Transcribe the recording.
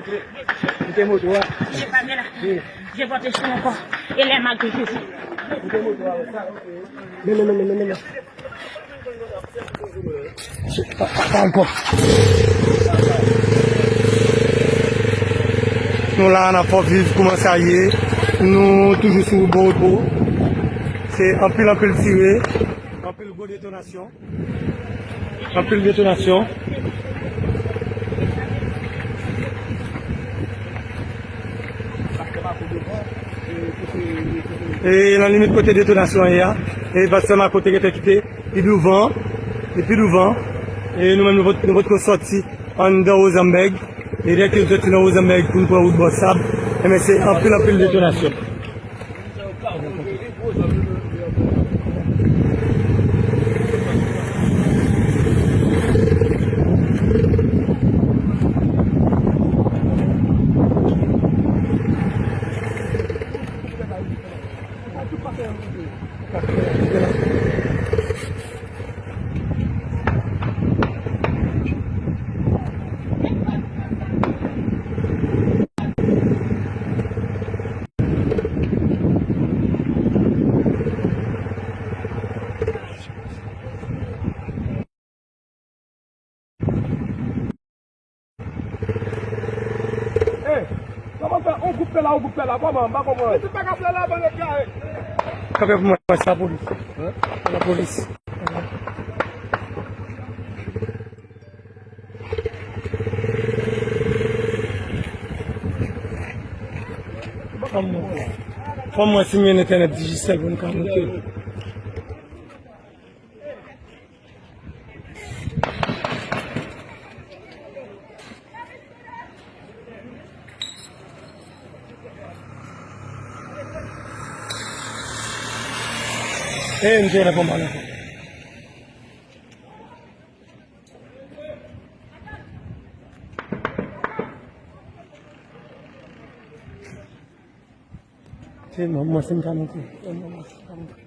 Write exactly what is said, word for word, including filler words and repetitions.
Moute moto a. Je pa gen la. Je pote sou mon kò. E lè m a gen jezi. Moute moto a, sa, ok. Men, men, men, men, men, men. Pa, pa, pa ankò. Nou la nan Fò Viv, kouman sa ye? Nou toujou sou Bobo. Se anpil, anpil tire, anpil gwo detonasyon. Anpil detonasyon. E nan limit kote detonasyon an ye a, e pastè Mako te gentan kite pi douvan, li pi douvan, e nou menm nou pot, nou potko sòti anndan Ozanbèg, e lè ke nou sòti nan Ozanbèg pou nou pran wout bò sab, enben se anpil, anpil detonasyon. Ey, kòman fè on gwoup fè la, on gwoup fè la? Kòman? M pa konprann. Kanpe pou mwen, sa lapolis. Lapolis. Fò m wè si m gen entènèt Digicel pou m ka moute. E, m jere pou m ale ankò. Se mwen, mwen, se m ka monte. Se mwen, mwen, se m ka monte.